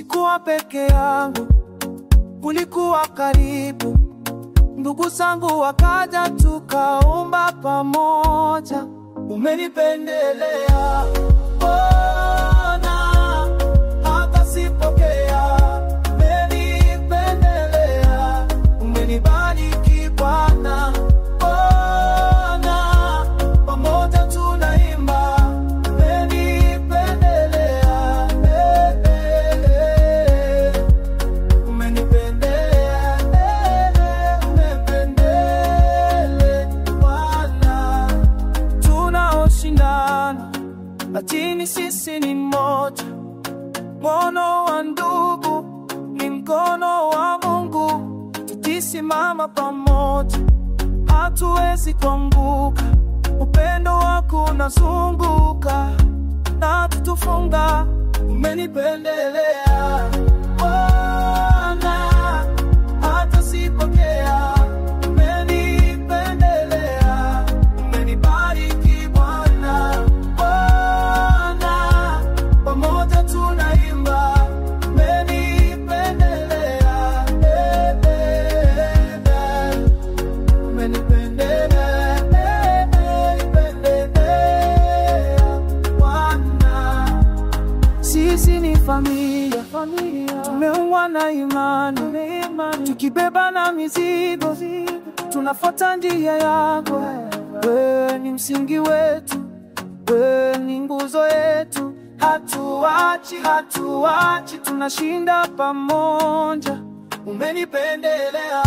Sikuwa peke yangu, ulikuwa karibu. Ndugu zangu wakaja, tukaomba pamoja. Umenipendelea Bwana, hata sipokea. Umenipendelea, umenibariki Bwana. Bwana, pamoja tunaimba. Umenipendelea, umenipendelea, umenipendelea Bwana. Tunaoshindana lakini sisi ni mmoja. Mkono wa ndugu ni mkono wa Mungu. Tukisimama pamoja hatuwezi kuanguka. Upendo wako unazunguka na tutufunga. Umenipendelea Bwana, hata sipokea. Umenipendelea, umenibariki Bwana. Bwana, pamoja tunaimba. Umenipendelea, umenipendelea, umenipendelea Bwana. Sisi ni familia, tumeungwa na imani, tukibeba na mizigo, tunafuata njia yako. Wewe ni msingi wetu, wewe ni nguzo yetu. Hatuachi, hatuachi, tunashinda pamoja. Umenipendelea.